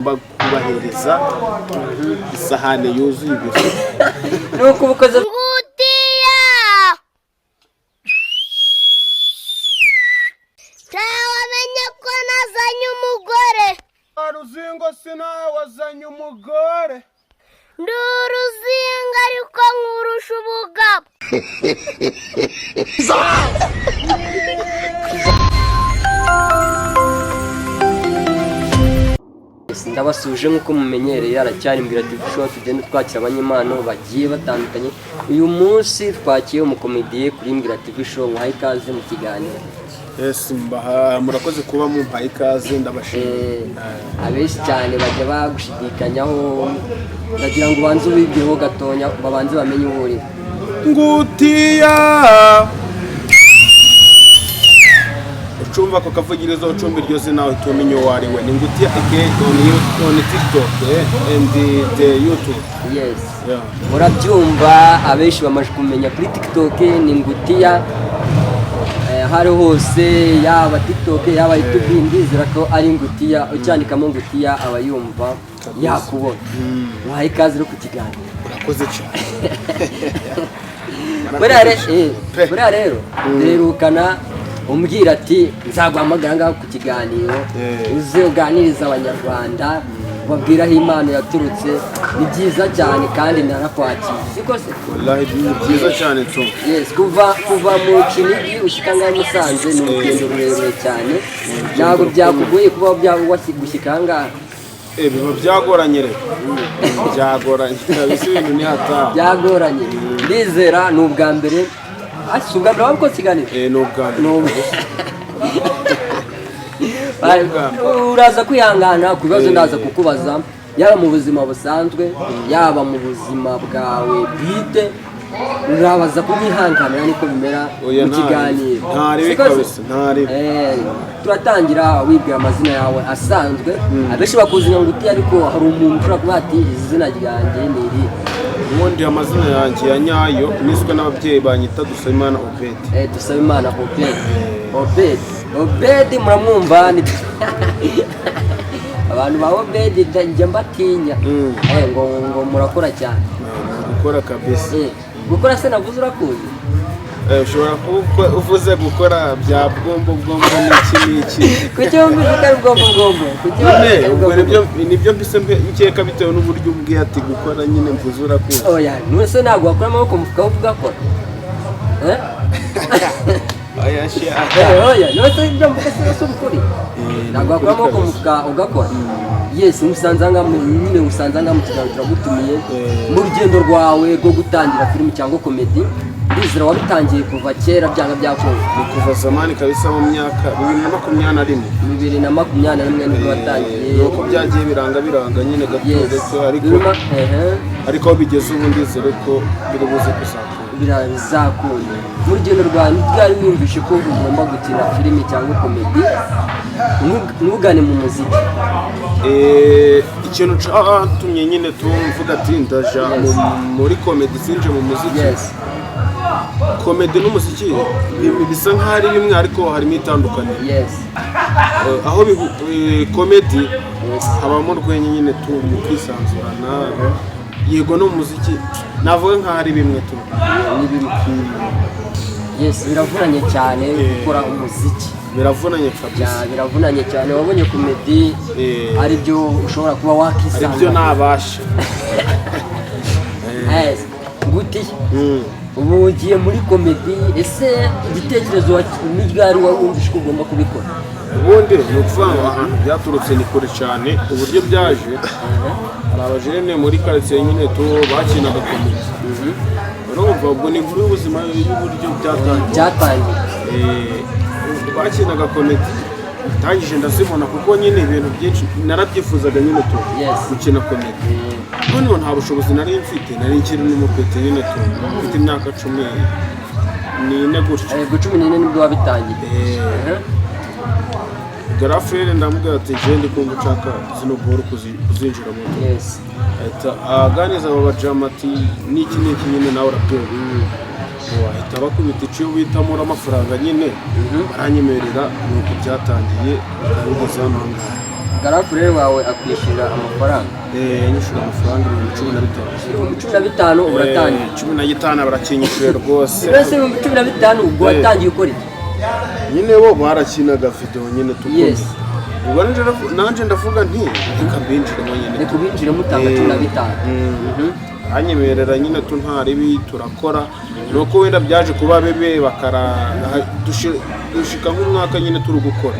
Kubahereza isahane yuzuye ibiryo. Nuko ubukoze. Ngutiya ntawamenya ko nazanye umugore. Ruzingo, sinawe wazanye umugore. Ndi uruzinga ariko nkurusha ubugabo. Ndabasuje nk'uko mumenyereye, aracyari Mbwira TV Show. Tugenda twakira abanyempano bagiye batandukanye. Uyu munsi twakiye umukomediye kuri Mbwira TV Show. Muhaye ikaze mu kiganiro. Yes, mbaha murakoze kuba mumpaye ikaze, ndabashimiye. Abenshi cyane bajya bagushidikanyaho. Ndagira ngo ubanze ubibwireho gatonya, babanze bamenye uwo uri. Ngutiya, ucumva ako kavugirizo, ucumba iryo zina, uhita umenya uwo ari we. Ni Ngutiya aka on TikTok and the YouTube. Yes. Yeah. Murabyumva, abenshi bamaze kumenya kuri TikTok ni Ngutiya. Aho ari hose, yaba TikTok, yaba YouTube, ndizera ko ari Ngutiya. Ucyandikamo Ngutiya aba yumva yakubona. Wahaye ikaze no ku kiganiro. Urakoze cyane. Pe. Buriya rero duherukana umbwira ati nzaguhamagara ngaho ku kiganiro, uze uganirize Abanyarwanda, ubabwire aho impano yaturutse. Ni byiza cyane kandi narakwakira, siko se? Wallahi ni byiza cyane tu. Yes, kuva mu Kinigi ushyika ngaho i Musanze ni urugendo rurerure cyane. Ntabwo byakugoye kuba gushyika aha ngaha? Biba byagoranye rero, byagoranye kabisa, ibintu ni hatari. Byagoranye. Ndizera ni ubwa mbere. Si ubwa mbere waba ukoze ikiganiro? Ni ubwa mbere. Uraza kwihangana ku bibazo ndaza kukubaza, yaba mu buzima busanzwe, yaba mu buzima bwawe bwite, urabaza kunyihanganira, niko bimera Oya, mu kiganiro. Ntaribi. Siko se? Kabisa, ntaribi. Turatangira wibwira amazina yawe asanzwe. Abenshi bakuzi nka Ngutiya, ariko hari umuntu ushobora kuba ati izina ryanjye ni iri. Ubundi amazina yanjye ya nyayo niswe n'ababyeyi, banyita Dusabimana Obedi. Dusabimana Obedi. Obedi, Obedi, muramwumva ni abantu ba Obedi njya mbatinya. Ngo murakora cyane. Gukora kabisa. Gukora se navuze urakuzi? Ushobora kuba uvuze gukora bya bwombo bwombo n'iki n'iki. Kuki wumvise ko ari bwombo bwombo? Kuki wumvise None ko ari ubwo bwombo? Nibyo mbise nkeka bitewe n'uburyo ubwiye ati gukora nyine, mvuze urakuzi. Oya, none se ntabwo wakura amaboko mu mufuka uvuga ko? Eh? Oya sha. Oya, none se ibyo mvuga se si ukuri? Ntabwo wakura Ni ukuri amaboko mu kabisa. mufuka ugakora. Yes, musanze aha ngaha nyine, musanze aha ngaha mu kiganiro, turagutumiye. Mu rugendo rwawe rwo gutangira filimi cyangwa komedi, ndizera wabitangiye kuva kera, byanga byakunda. Ni kuva zamani kabisa, mu myaka 2021. 2021 nibwo watangiye. Ni uko byagiye biranga biranga nyine gato gato, ariko ariko aho bigeze ubu ndizere ko biri buze kuzakunda. Bizakunda. Mu rugendo rwawe ntibyari wiyumvishe ko ugomba gukina filimi cyangwa komedi, ntugane mu muziki? Ikintu cyatumye nyine tumvuga ati ndaja muri komedi sinje mu muziki, komedi n'umuziki bisa nk'aho ari bimwe ariko harimo itandukaniro. Aho komedi habamo urwenya nyine tu, mu kwisanzurana. Yego, no mu muziki navuga nk'aho ari bimwe tu. Ni bimwe, yes. Biravunanye cyane gukora umuziki. Biravunanye kabisa. Biravunanye cyane. Wabonye komedi ari byo ushobora kuba ari wakisanga. byo nabasha. Yes. Ngutiya, ubu ugiye muri komedi. Ese igitekerezo ni ryari wumvishe ko ugomba kubikora? Ubundi ni ukuvuga ngo ahantu byaturutse ni kure cyane. Uburyo byaje, hari abajene muri karitsiye nyine tu bakinaga komedi. Urumva ubwo ni inkuru y'ubuzima y'uburyo byatangiye. Byatangiye. Bakinaga komedi, ndangije ndazibona, kuko nyine ibintu byinshi narabyifuzaga nyine tu, gukina komedi. Noneho nta bushobozi nari mfite, nari nkiri n'umupeti nyine tu, mfite imyaka 14 gutyo. Yego, 14 nibwo wabitangiye. Grand frère ndamubwira ati je ndi kumva nshaka zino boro kuzinjiramo tu. Ahita aganiriza abo bajama ati n'iki n'iki nyine, nawe urabyumva. Ahita bakubita iciyo bitamura amafaranga nyine, baranyemerera. Ni uko byatangiye, bikaba bigeze hano ngaha. Grand frère wawe akwishyura amafaranga? Yanyishyura amafaranga 15,000. 15,000, uratangiye. 15 barakinyishyuye rwose. Mbese 15,000, ubwo watangiye ukora iki? Nyine bo barakinaga video nyine tukumva. Ubwo nanje ndavuga nti reka mbinjiremo nyine. Reka ubinjiremo, utanga 15. Anyemerera nyine tu, nta ribi, turakora. Nuko wenda byaje kuba bebe bakara dushika nk'umwaka nyine turi gukora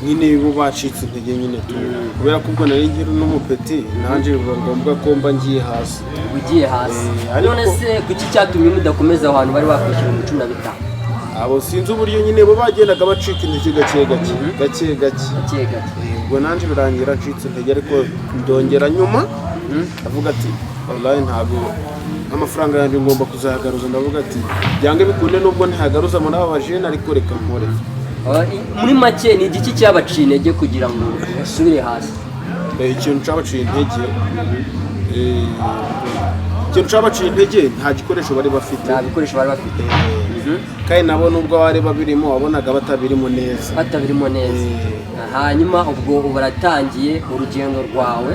nyine, bo bacitse intege nyine tu, kubera ko ubwo nari nkiri n'umupeti, nanjye biba ngombwa ko mba ngiye hasi. Ugiye hasi. Ariko None se kuki cyatumye mudakomeza aho hantu bari bakwishyura 15,000? Abo sinzi uburyo nyine bo bagendaga bacika intege gake gake gake gake. Gake gake. Ubwo nanjye birangira ncitse intege, ariko ndongera nyuma avuga ati wallahi ntabwo amafaranga yanjye ngomba kuzayagaruza. Ndavuga ati byange bikunde, nubwo ntayagaruza muri aba bajene, ariko reka nkore. Muri make ni igiki cyabaciye intege kugira ngo basubire hasi? Ikintu cyabaciye intege, nta gikoresho bari bafite. Nta bikoresho bari bafite. Kandi nabo nubwo bari babirimo, wabonaga batabirimo neza. Batabirimo neza. Hanyuma ubwo ubu uratangiye urugendo rwawe.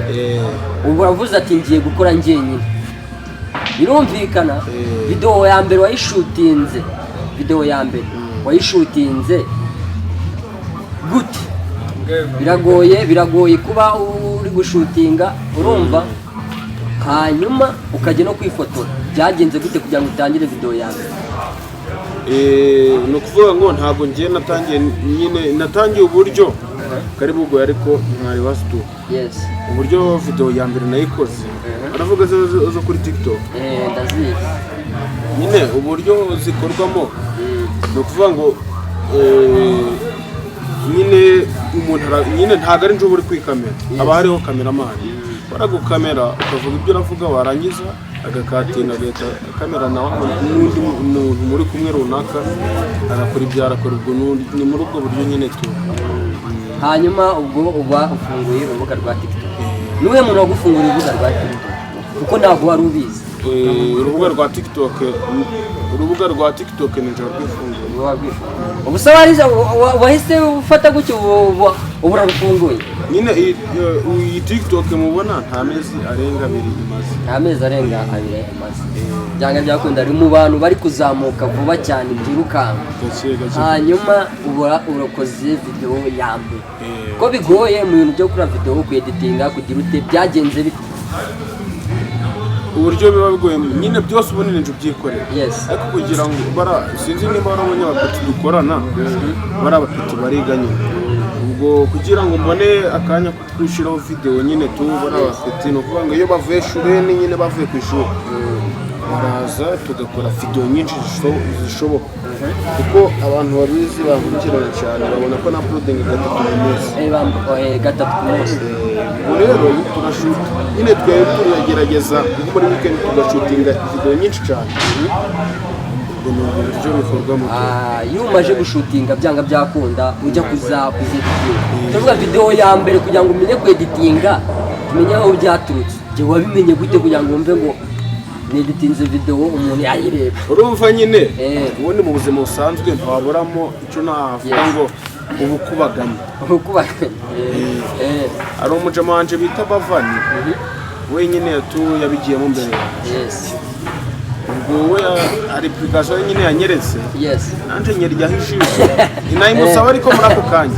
Ubu uravuze ati ngiye gukora njyenyine, birumvikana. Videwo ya mbere wayishutinze, videwo ya mbere wayishutinze gute? Biragoye, biragoye kuba uri gushutinga, urumva, hanyuma ukajya no kwifotora. Byagenze gute kugira ngo utangire videwo ya mbere? Ni ukuvuga ngo ntabwo ngiye natangiye nyine, natangiye uburyo bwari bugoye, ariko mwari basitu uburyo video ya mbere nayikoze, baravuga zo kuri TikTok. Ndazizi. Nyine uburyo zikorwamo ni ukuvuga ngo nyine umuntu nyine ntabwo ari nje uba uri kuri kamera, haba hariho cameraman baragukamera, ukavuga ibyo uravuga, warangiza agakatinga, agahita kamera nawe n'undi muntu muri kumwe runaka agakora ibyo arakora. Ubwo ni muri ubwo buryo nyine tu. Hanyuma ubwo uba ufunguye urubuga rwa TikTok, niwe muntu wagufunguriye urubuga rwa TikTok? Kuko ntabwo wari ubizi. Urubuga rwa TikTok ni njye warwifunguye. Uba warwifunguye. Ubu se wahise ufata gutyo, ubu urarufunguye? Nyine iyi TikTok mubona nta mezi arenga 2 imaze. Nta mezi arenga 2 imaze. Byanga byakunda ari mu bantu bari kuzamuka vuba cyane byirukanka. Gake gake. Hanyuma ubura urakoze videwo ya mbere. Ko bigoye mu bintu byo gukora videwo, kweditinga, kugira ute, byagenze bite? Uburyo biba bigoye nyine, byose ubundi ni ubyikorera. Ariko kugira ngo bara sinzi niba warabonye abapeti dukorana, bari abapeti bariga nyine. Ubwo kugira ngo mbone akanya ko gushyiraho videwo nyine tu, bari abapeti, ni ukuvuga ngo iyo bavuye shureni nyine, bavuye ku ishuri, baraza tugakora videwo nyinshi zishoboka, kuko abantu babizi bankurikirana cyane babona ko na uploading gatatu mu munsi. 3 ku munsi. Ubwo rero turashuta nyine, twebwe turagerageza nko muri weekend tugashutinga video nyinshi cyane. Ubwo ni uburyo bikorwamo. Iyo umaze gushutinga, byanga byakunda ujya kuza kuzeditinga. Tuvuga videwo ya mbere, kugira ngo umenye kweditinga, tumenye aho byaturutse. Jye wabimenye gute kugira ngo wumve ngo neditinze videwo umuntu yayireba? Urumva nyine, ubundi mu buzima busanzwe ntiwaburamo icyo navuga ngo ubukubaganye. Kuba Hari umujama wanje bita Bavani, wenyine yabigiyemo mbere yanjye. Ubwo we hari application nyine yanyeretse, nanjye nyiryaho ijisho, ntayimusaba, ariko muri ako kanya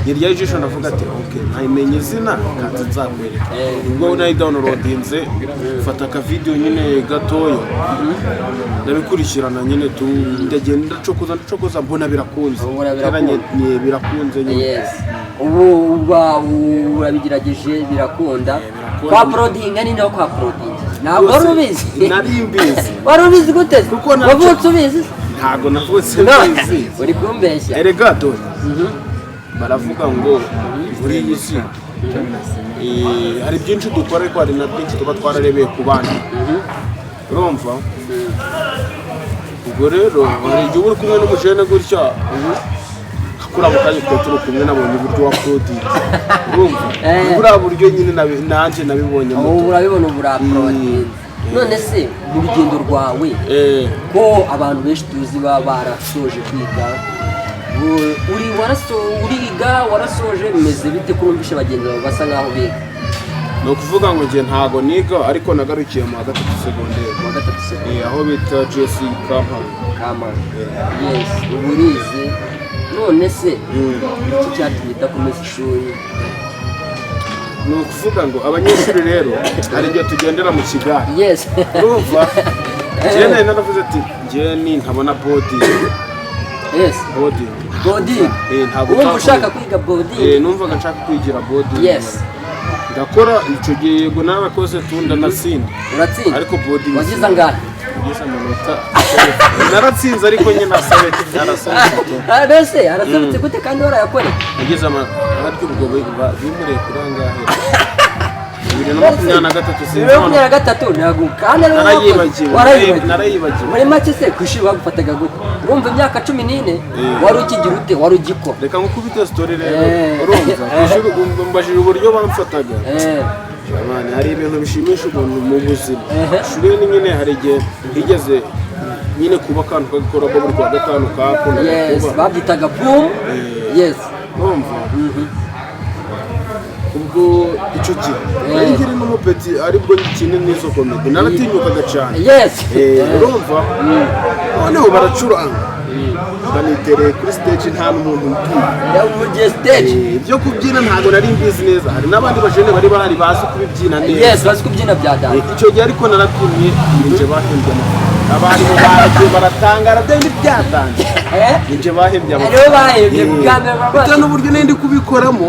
nyiryaho ijisho, ndavuga ati ok, ntayimenye izina kandi nzakwereka. Ubwo nayidownloadinze, mfata akavidewo nyine gatoya, ndabikurikirana nyine tu, ndagenda ndacokoza ndacokoza, mbona birakunze. Ubona birakunze. Birakunze nyine. Yes, ubu uba urabigerageje birakunda. Birakunda. Kwa uploadinga ni naho kwa uploadinga ntabwo wari ubizi? Nari mbizi. Wari ubizi gute? Kuko Wavutse ubizi? Ntabwo navutse mbizi. Uri kumbeshya. Erega dore baravuga ngo muri iyi si hari byinshi dukora, ariko hari na byinshi tuba twararebeye ku bandi, urumva. Ubwo rero hari igihe uba uri kumwe n'umujene gutya, kuri ako kanya tukaba turi kumwe, nabonye uburyo wa uploadinze, urumva. Ni buriya buryo nyine nanjye nabibonye. Ubu urabibona, ubu urauploadinze. None se mu rugendo rwawe, ko abantu benshi tuzi baba barasoje kwiga Uri waraso uriga, warasoje, bimeze bite ko wumvishe bagenzi bawe basa nkaho biga? Ni ukuvuga ngo njye ntago niga, ariko nagarukiye mu wa gatatu segonderi. Mu wa gatatu segonderi. Aho bita GS Kampala. Kama, yes. Ubu urize none se iki cyatumye udakomeza ishuri? Ni ukuvuga ngo abanyeshuri rero hari igihe tugendera mu kigare. Urumva, njyewe nari naravuze ati njyewe ni ntabona boarding. Boarding. Boarding. Ntabwo Urumva nshaka ushaka kwiga boarding. Numvaga nshaka kwigira boarding. Ndakora icyo gihe, yego narakoze tu, ndanatsinda. Uratsinda. Ariko boarding Wagize angahe? Ngize amanota, naratsinze ariko nyine narasabye tu. Ah, mbese arasabitse gute kandi warayakoreye? Nagize amanota ubwo bimuriye kuri angahe, 2023, sinzi. 2023 ntabwo kandi ari wowe wakoze. Narayibagiwe. Warayibagiwe. Narayibagiwe. Muri make se ku ishuri bagufataga gute? Urumva imyaka 14 wari ukigira ute, wari ugikora? Reka nkukubite story rero. Urumva, ku ishuri mbajije uburyo bamfataga. Abana, hari ibintu bishimisha umuntu mu buzima. Ishuri ni nyine hari igihe higeze nyine kuba akantu k'agakorwa buri kuwa gatanu kakundaga kuba. Babyitaga boom, yes. Urumva, ubwo icyo gihe nari nkiri n'umupeti, aribwo ngikina n'izo comedy, naratinyukaga cyane. Urumva, noneho baracuranga, banitereye kuri stage, nta n'umuntu umbwiye. Mu gihe stage. Ibyo kubyina ntabwo nari mbizi neza, hari n'abandi bajene bari bahari bazi kubibyina neza. Yes, bazi kubyina bya dada. Icyo gihe ariko narabyinnye, ninjye bahembye amafaranga, abarimu baragiye baratangara, byari byatangiye. Ninjye bahembye Aribo amafaranga. bahembye bwa mbere Bitewe n'uburyo nari ndi kubikoramo,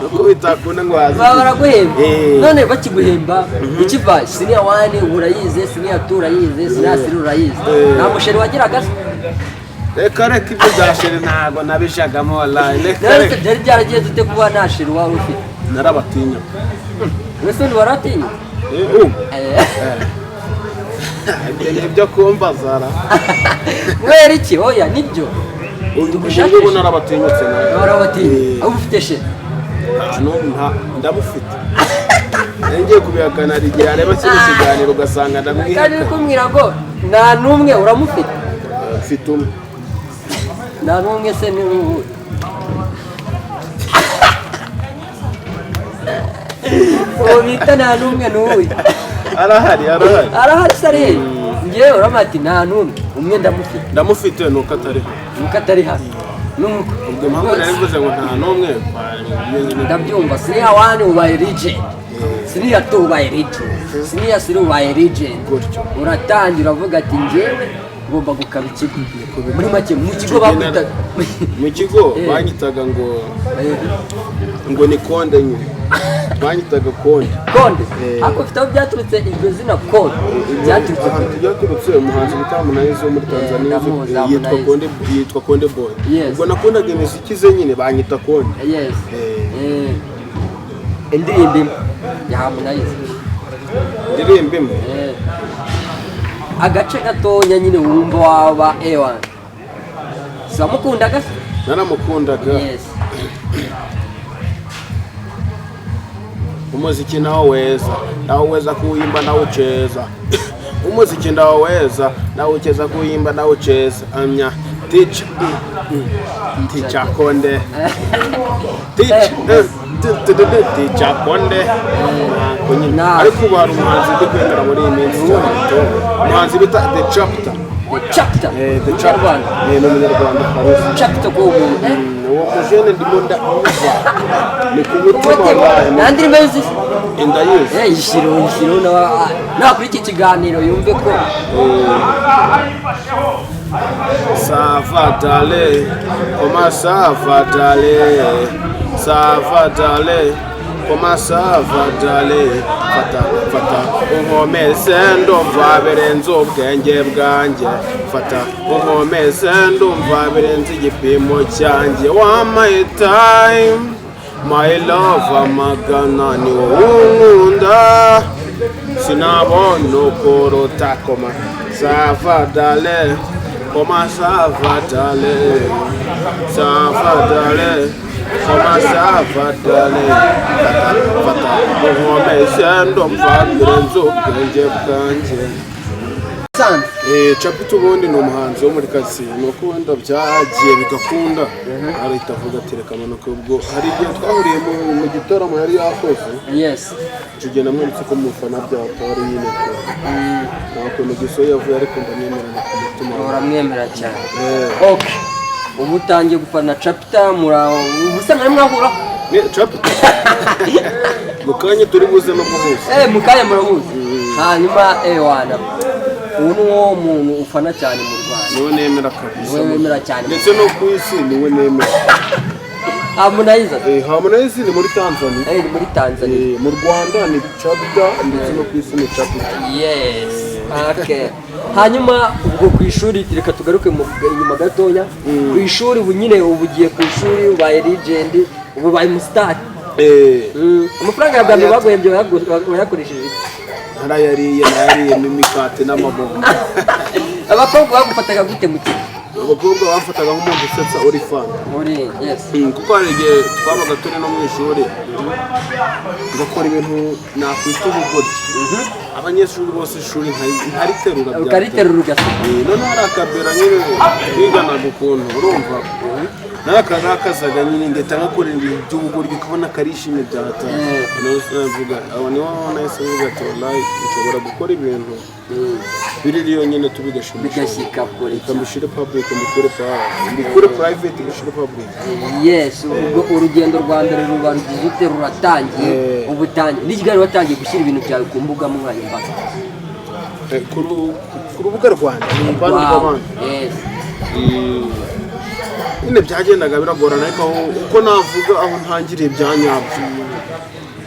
nuko bitakunda ngo haze. Baba baraguhemba. None bakiguhemba, ukiva senior one urayize, senior two urayize, senior three urayize, nta musheri wagiraga se? Reka reka, ibyo bya chéri ntabwo nabijagamo, wallahi, reka. None se Reka. byari byaragiye ute kuba nta chéri wari ufite? Narabatinya. Mbese ubundi waratinya? Ubu ibyo ni ibyo kumbazara. Kubera iki? Oya, nibyo. Ubu ngubu narabatinyutse nawe. Warabatinya? Aho ufite chéri? N'ubu ndamufite. Nari ngiye kubihakana, hari igihe areba kino kiganiro ugasanga Kandi uri ndamwihakana. kumbwira ngo nta n'umwe uramufite. Mfite umwe. Nta n'umwe se ni uwuhe? Uwo bita nta n'umwe ni uwuhe? Arahari, arahari. Arahari se? Ari he? Ngewe uramati ati nta n'umwe, umwe ndamufite. Ndamufite, nuko atari hano. Nuko atari hano, nuko. Ubwo impamvu nari mvuze ngo nta n'umwe twari nyine. Ndabyumva. Senior one ubaye legend, senior two ubaye legend, senior three ubaye legend. Gutyo. Uratangira uravuga ati njyewe ngomba gukaba ikigo. Muri make mu kigo bakwita? Mu kigo banyitaga ngo ngo ni Konde nyine, banyitaga Konde. Konde. Eh. Ariko ufite aho byaturutse iryo zina Konde byaturutse? Ahantu byaturutse, umuhanzi bita Harmonize wo muri Tanzania, Ndamuzi, yitwa Harmonize. Konde, yitwa Konde Boy. Ubwo nakundaga imiziki ze nyine, banyita Konde. Indirimbo imwe ya Harmonize. Indirimbo imwe? Agace gatonya nyine wumva waba ewa si wamukundaga se? Naramukundaga. Umuziki naweza, naweza kuimba naucheza, umuziki ndaweza, naucheza, kuimba naucheza, amya teacher, teacher Konde, teacher, teacher Konde. Ntabwo nyine. Ariko ubu hari umuhanzi ndi kwemera muri iyi minsi cyane, umuhanzi bita The Chapter. The Chapter? The Chapter. Umunyarwanda? Ni umunyarwanda kabisa. Chapter ko umuntu Uwo mujene ndimo ndamwumva ni ku mutima. Umutima. Wallahi. Nta ndirimbo yuzuye? Ndayizi. Yishyiriwe, yishyiriwe nakuri iki kiganiro yumve ko. Ça va d'aller, comment ça va d'aller? Ça va d'aller, comment ça va d'aller? Fata, fata, unkomeze ndumva birenze ubwenge bwanjye. Fata, unkomeze ndumva birenze igipimo cyanjye. Wampaye time, my love, amagana ni wowe unkunda. Sinabona uko comment ça va d'aller, comment ça va d'aller, ça va d'aller, comment ça va d'aller? Fata, fata, unkomeze ndumva birenze ubwenge bwanjye. Musanze. Chapita ubundi ni umuhanzi wo muri karitsiye, ni uko wenda byagiye bigakunda arahita avuga ati reka manuke. Ubwo hari igihe twahuriye mu gitaramo yari yakoze. Icyo gihe namweretse ko mufana byatari nyine ko nta kuntu giso yavuye, ariko ndamwemerana ku mutima. Uramwemera cyane. Okay, ubu utangiye gufana Chapita, mura ubu usa nka mwahura. Ni Chapita mu kanya turi buze no guhuza. Mu kanya murahuza. Hanyuma wana, ubu ni wo muntu ufana cyane mu Rwanda? Niwe nemera kabisa. Niwe wemera cyane. Ndetse no ku isi niwe nemera. Harmonize? Harmonize ni muri Tanzania. Ni muri Tanzania. Mu Rwanda ni Chapita, ndetse no ku isi ni Chapita. Yes, okay. Hanyuma ubwo ku ishuri, reka tugaruke mu inyuma gatoya ku ishuri. Ubu nyine ubu ugiye ku ishuri, ubaye legend, ubu ubaye umusitari. Amafaranga ya bwa mbere baguhembye wayakoresheje iki? Narayariye, narayariyemo imikate n'amabombo. Abakobwa bagufataga gute mu kigo? Abakobwa bamfataga nk'umuntu usetsa uri funny. Muri yes. Kuko hari igihe twabaga turi no mu ishuri ngakora ibintu nakwita ubugoryi, abanyeshuri bose ishuri nkariterura bya Ukariterura ugaseka. Noneho hari akabera nyine twiganaga ukuntu, urumva nawe akarakazaga nyine, ngahita nkakorera ibintu by'ubugoryi ukabona karishimye byatari. Noneho aho niho nahise mvuga ati wallahi nshobora gukora ibintu biri nyine tubigashimisha, bigashyika kure cyane. Mbishyire public, mbikure private mbishyire public. Yes, ubwo urugendo rwa mbere ruba rugize ute, ruratangiye. Ubu utangiye n'ikigali, watangiye gushyira ibintu byawe ku mbuga nkoranyambaga? Ku rubuga rwanjye, rwanda rw'abandi. Nyine byagendaga biragorana, ariko aho uko navuga aho ntangiriye bya nyabyo,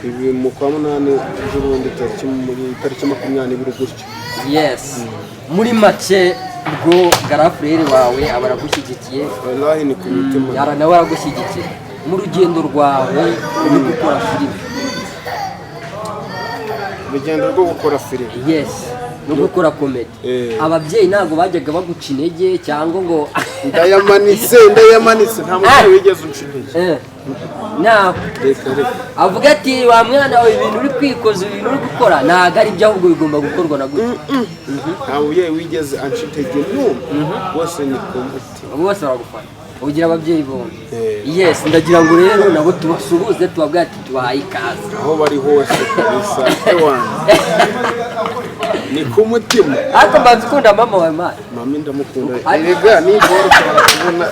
ibi mu kwa munani ejo bundi, tariki muri tariki 22 gutyo. Yes, muri make ubwo grand frère wawe aba aragushyigikiye. Wallahi ni ku mutima. Yara nawe aragushyigikiye mu rugendo rwawe uri gukora filime. Urugendo rwo gukora filime? Yes, no gukora comedy. Ababyeyi ntabwo bajyaga baguca intege cyangwa ngo Ndayamanitse, ndayamanitse, nta mubyeyi wigeze unca intege. Nawe Reka reka. avuga ati wa mwana wawe, ibintu uri kwikoza, ibintu uri gukora ntabwo ari byo, ahubwo bigomba gukorwa na gutya. Nta mubyeyi wigeze anca intege n'umwe, bose ni ku mutima. Bose baragufana, ugira ababyeyi bombi. Eh. Yes, ndagira ngo rero nabo tubasuhuze, tubabwire ati tubahaye ikaze. Aho bari hose kabisa, ewana ni ku mutima. Ariko mbanza ukunda mama wawe mani? Mami ndamukunda. Erega ni boro ushobora kubona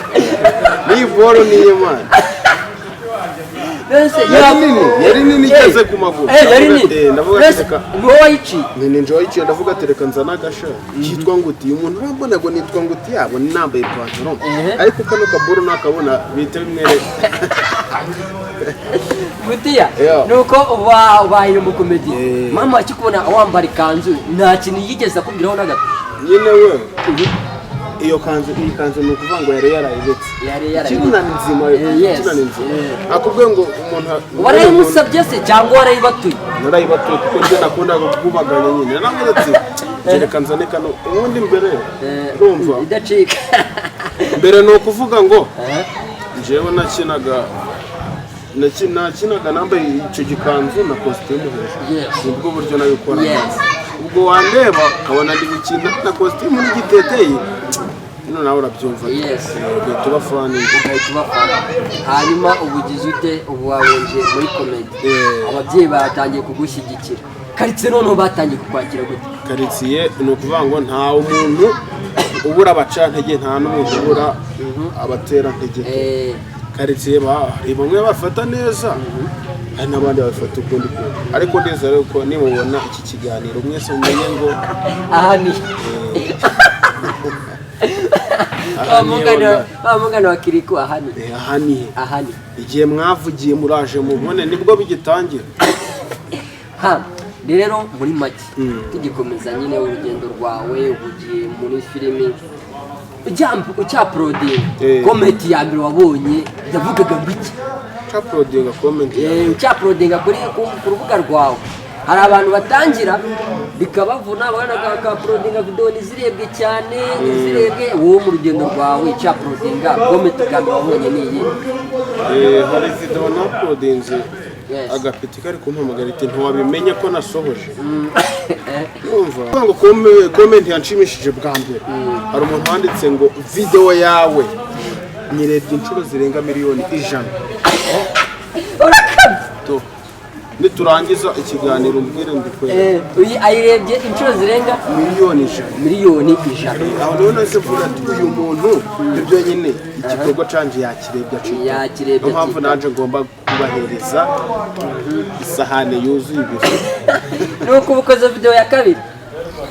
ni boro niyo mana. Mbese Yari nini, yari nini igeze ku maguru. Yari nini. Ndavuga ati Mbese reka ni wowe wayiciye? Ni njye wayiciye. Ndavuga ati reka nzane agasha kitwa nguti, umuntu urambona ngo nitwa nguti, yabona nambaye ipantaro, ariko kano kaboro nakabona bihita bimwereka. Gutiya. Nuko uba ubaye umukomedi. Mama akikubona wambara ikanzu nta kintu yigeze akubwiraho na gato? Nyine we iyo kanzu, iyi kanzu ni ukuvuga ngo yari yarayibetse. Yari yarayibetse. Kino ni nzima. Yes. Kino ni nzima, akubwiye ngo umuntu Warayimusabye se cyangwa warayibatuye? Narayibatuye, kuko njye nakundaga kukubaganya nyine, naravuze ati reka nzane kano ubundi mbere. Urumva idacika. Mbere ni ukuvuga ngo njyewe nakinaga nambaye icyo gikanzu na kositimu hejuru. Nibwo buryo nabikora. Ubwo wandeba ukabona ndi gukina na kositimu n'igiteteyi, hano nawe urabyumva. Ugahita uba funny. Ugahita ubafana. Hanyuma ubu ugize ute, ubu wawinjiye muri comedy. Ababyeyi batangiye kugushyigikira, karitsiye noneho batangiye kukwakira gute? Karitsiye ni ukuvuga ngo nta umuntu ubura abacantege, nta n'umuntu ubura abaterantege. Karitsiye hari bamwe bafata neza, hari n'abandi babifata ukundi kuntu, ariko ndizera ko nimubona iki kiganiro mwese mumenye ngo aha ni aha wa ni mugani wallahi. Wa mugani wa Kirikou, aha ni Aha ni he? Aha ni Igihe mwavugiye muraje mubone nibwo bigitangira. Ha, rero muri make tugikomeza nyine urugendo rwawe, ugiye muri filimi, ucyauploadinga, comment ya mbere wabonye yavugaga ngo iki? Uploadinga comment? Ucyauploadinga ku rubuga rwawe, hari abantu batangira bikabavuna, babona ka uploadinga video ntizirebwe cyane, ntizirebwe. Wowe mu rugendo rwawe ucyauploadinga, comment bwa mbere wabonye ni iyi? Hari video nauploadinze, agapeti kari kumpamagara iti ntiwabimenye ko nasohoje. Urumva ngo comment yanshimishije bwa mbere, hari umuntu wanditse ngo video yawe nyirebye inshuro zirenga 100,000,000. Urakabye. To, niturangiza ikiganiro umbwire mbikwereke. Uyi ayirebye inshuro zirenga 100,000,000. 100,000,000. Aho niho nahise mvuga ati uyu muntu ibyo nyine igikorwa canje yakirebye acika. Yakirebye Niyo mpamvu acika. nanje ngomba kubahereza isahane yuzuye ibifu. Nuko uba ukoze video ya kabiri.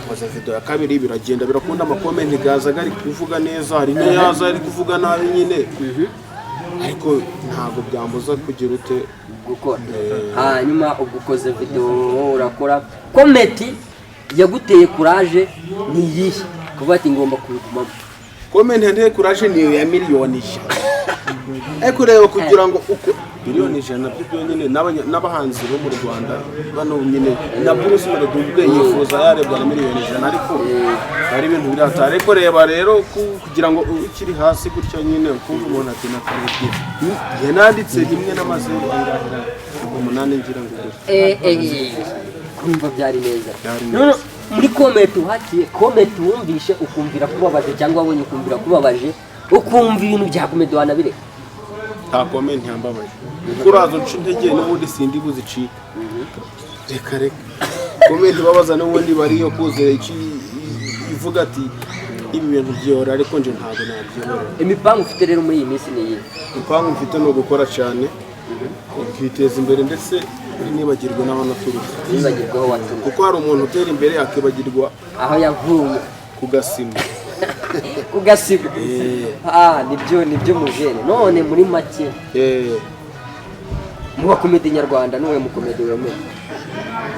Koza video ya kabiri, biragenda birakunda, ama comment gaza ari kuvuga neza, hari n'ayaza ari kuvuga nabi nyine, ariko ntabwo byambuza kugira ute? Gukora. Hanyuma ubwo ukoze video, urakora, comment yaguteye courage ni iyihe kuvuga ati ngomba kubigumamo? Comment yanteye courage niyo ya 100,000,000. Ariko reba, kugira ngo uko 100,000,000 byo byonyine, n'abahanzi bo mu Rwanda bano nyine na Bruce Melody ubwe yifuza yarebwa na 100,000,000, ariko hari ibintu biri hatari. Ariko reba rero, kugira ngo ukiri hasi gutya nyine ukumva umuntu ati nakarebye, yananditse rimwe n'amazeru angahera umunani, ngira ngo gutya. Kumva byari neza. Byari None neza. muri comment uhakiye, comment wumvishe ukumvira kubabaje, cyangwa wabonye ukumvira kubabaje, ukumva ibintu bya comedy wanabireka? Nta comment yambabaje, kuko uraza unca intege n'ubundi sindi buzicika. Reka reka, comment babaza n'ubundi bariyo kuzera iki ivuga ati ibi bintu byihora, ariko nje ntabwo nabyihorera. Imipangu ufite rero muri iyi minsi ni iyihe? Imipangu mfite ni ugukora cyane, ukiteza imbere, ndetse nibagirwa n'aho naturutse. Nibagirwa aho waturutse. Kuko hari umuntu utera imbere akibagirwa aho yavuye. Ku gasima. Ku gasigo. Ah, nibyo nibyo mujene. None muri make, mu bakomedi nyarwanda nuwe mukomedi wemera?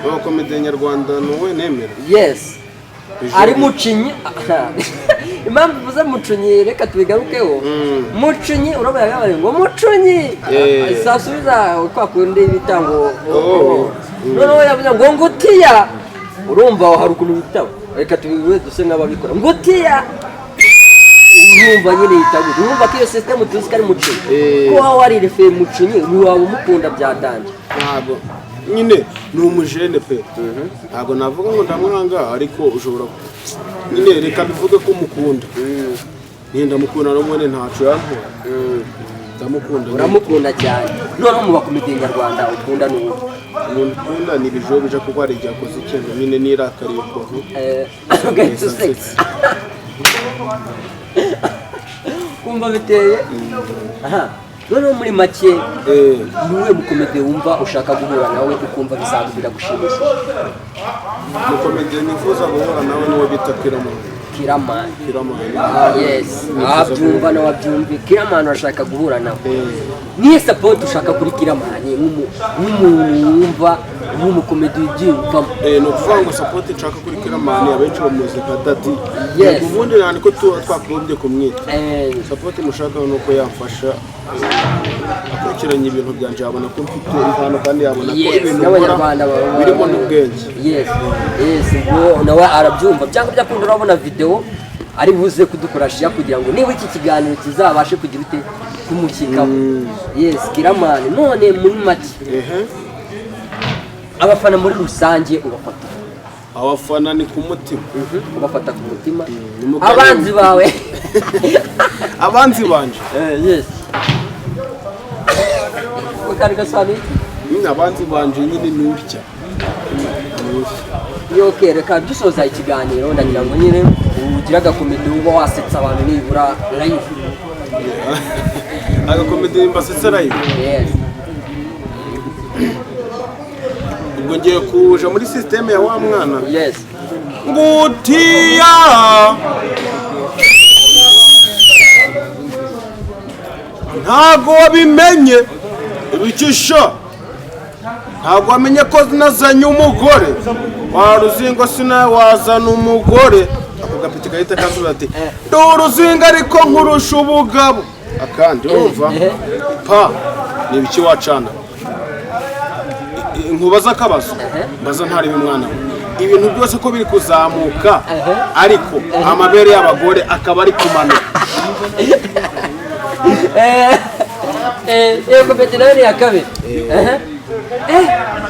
Abakomedi nyarwanda ni uwe nemera? Yes, ari Mucinyi. Impamvu uvuze Mucinyi, reka tubigarukeho. Mucinyi urabona yabaye ngo Mucinyi sasubiza kwa kundi bita ngo Oh. noneho yavuze ngo ngutiya. Urumva aho hari ukuntu bitaba, reka tubivuge duse nk'ababikora ngutiya. Urumva nyine yitaguye, urumva ko iyo system tuzi ko ari Mucinyi. Ko waba warirefeye Mucinyi, ntiwaba umukunda byatanje. Ntabwo nyine ni umujene pe, ntabwo navuga ngo ndamwanga, ariko ushobora nyine reka bivuge ko mukunda. Nyine ndamukunda n'ubundi ntaco yantwara, ndamukunda nyine. Uramukunda cyane. Noneho mu bakomedi nyarwanda ukunda ni uwo? Umuntu ukunda ni Bijobija, kuko hari igihe akoze ikintu nyine nirakariye ukuntu Ugahita useka kumva biteye aha. Noneho muri make, ni uwuhe mukomedi wumva ushaka guhura nawe, ukumva bizakubwira gushimisha? Umukomedi nifuza guhura nawe niwo bita Kiramani. Kiramani. Kiramani. Ah, yes, abyumva nawe abyumve. Kiramani urashaka guhura nawe. Niyo support ushaka kuri Kiramani nk'umuntu wumva nk'umukomedi ubyiyumvamo? Ni ukuvuga ngo support nshaka kuri Kiramani, abenshi bamuzi nka Daddy. Yes. Yego, ubundi nta niko tuba twakagombye kumwita. Support mushaka ni uko yamfasha, akurikiranye ibintu byanje, yabona ko mfite impano kandi yabona ko ibintu nkora n'abanyarwanda baba birimo n'ubwenge. Yes, ubwo nawe arabyumva byanga byakunda. Urabona video ari buze kudukorasha kugira ngo niba iki kiganiro kizabashe kugira ute kumushyikaho. Yes, Kiramani. None muri make, abafana muri rusange ubafata? Abafana ni ku mutima. Ubafata ku mutima. Ni mu karere. Abanzi bawe? Abanzi banje? Yes, ukari gasobanuye iki? Nyine abanzi banje nyine ni utya, ni utya. Yo, okay, reka dusoza ikiganiro, ndagira ngo nyine ugire agakomedi uba wasetsa abantu nibura live. Agakomedi mbasetsa live? Yes. Ubwo ngiye kuja muri système ya wa mwana. Yes. Ngutiya ntago wabimenye ibikisha, ntago wamenye ko nazanye umugore wa ruzingo, sina wazana umugore. Ako gapiti gahita kansubiza ati ndi uruzingo ariko nkurusha ubugabo. Akandi urumva pa ni ibiki wacana nkubaza akabazo mbaza ntareba umwana we, ibintu byose ko biri kuzamuka ariko amabere y'abagore akaba ari kumanuka? Iyo komedi nayo ni iya kabiri.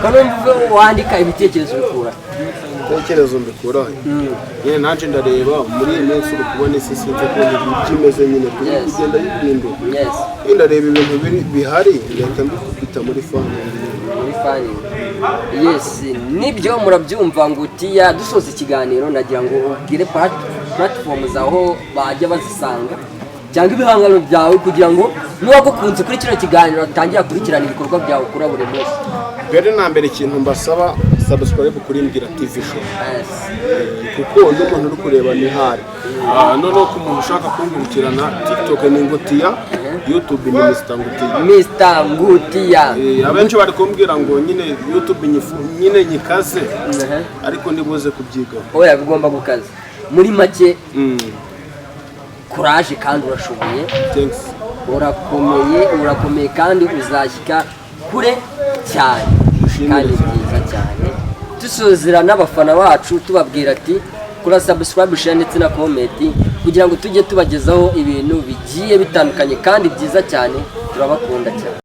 Ko numva wandika ibitekerezo bikura. Ibitekerezo mbikurahe? Nyine nanjye ndareba muri iyi minsi, uri kubona isi, sinzi ukuntu ibyo imeze nyine, turi kugenda yihindura. Nyine ndareba ibintu biri bihari, ngahita mbikubita muri funny. Muri funny, yes, nibyo murabyumva. Ngutiya, dusoza ikiganiro, nagira ngo ubwire platform zaho bajya bazisanga cyangwa ibihangano byawe, kugira ngo n'uwagukunze kuri kino kiganiro atangira akurikirana ibikorwa byawe ukora buri munsi. Mbere na mbere, ikintu mbasaba, subscribe kuri Mbwira TV Show, kuko undi muntu uri kureba ni hari. Noneho ku muntu ushaka kunkurikirana, TikTok ni Ngutiya, YouTube ni Mr Ngutiya. Mr Ngutiya. Abenshi bari kumbwira ngo nyine YouTube nyine nyikaze, ariko ndibuze kubyigaho. Oya, bigomba gukaza. Muri make, kuraje kandi urashoboye. Thanks. Urakomeye, urakomeye kandi uzashyika kure cyane. Ushimire Kandi cyane. byiza cyane. Dusuzira n'abafana bacu, tubabwira ati kora subscribe, share ndetse na comment, kugira ngo tujye tubagezaho ibintu bigiye bitandukanye kandi byiza cyane. Turabakunda cyane.